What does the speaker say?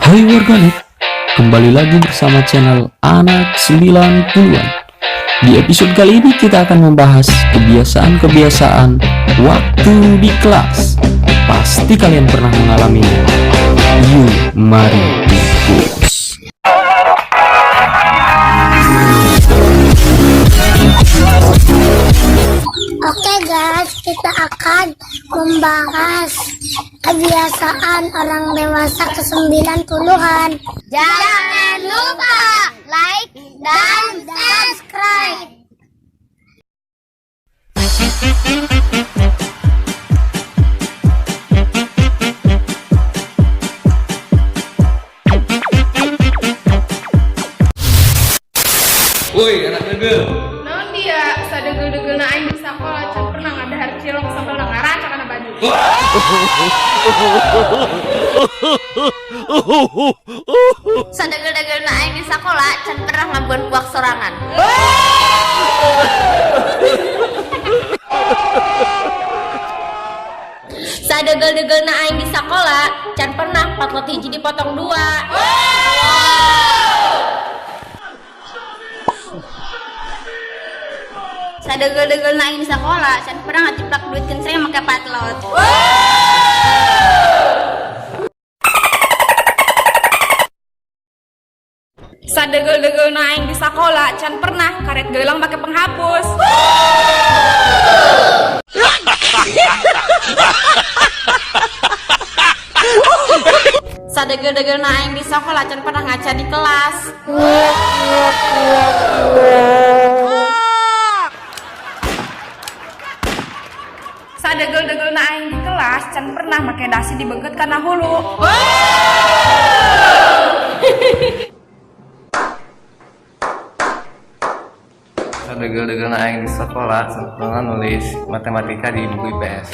Hai warganet, kembali lagi bersama channel Anak 90-an. Di episode kali ini kita akan membahas kebiasaan-kebiasaan waktu di kelas. Pasti kalian pernah mengalaminya. Yuk, mari kukus. Oke guys, kita akan membahas kebiasaan orang dewasa ke-90-an. Jangan lupa like dan subscribe. Woi, anak degel. Naon dia, sadegel-degelna aing di sakola can pernah ngadahar cilok sambil ngaraca kana baju. Sadegel-degelna aing di sakola can pernah ngambuan puak sorangan. Sadegel-degelna aing di sakola can pernah potlot hiji dipotong dua. Sadegel-degelna aing di sakola can pernah ngajiplak duit kencreng make potlot. Sadegel-degelna aing di sakola can pernah karet gelang make penghapus. Sadegel-degelna aing di sakola can pernah ngaca di kelas. Sadegel-degelna aing di kelas can pernah make dasi dibeungkeut kana hulu. Sadegel-degelna aing di sekolah, pernah nulis matematika di buku IPS.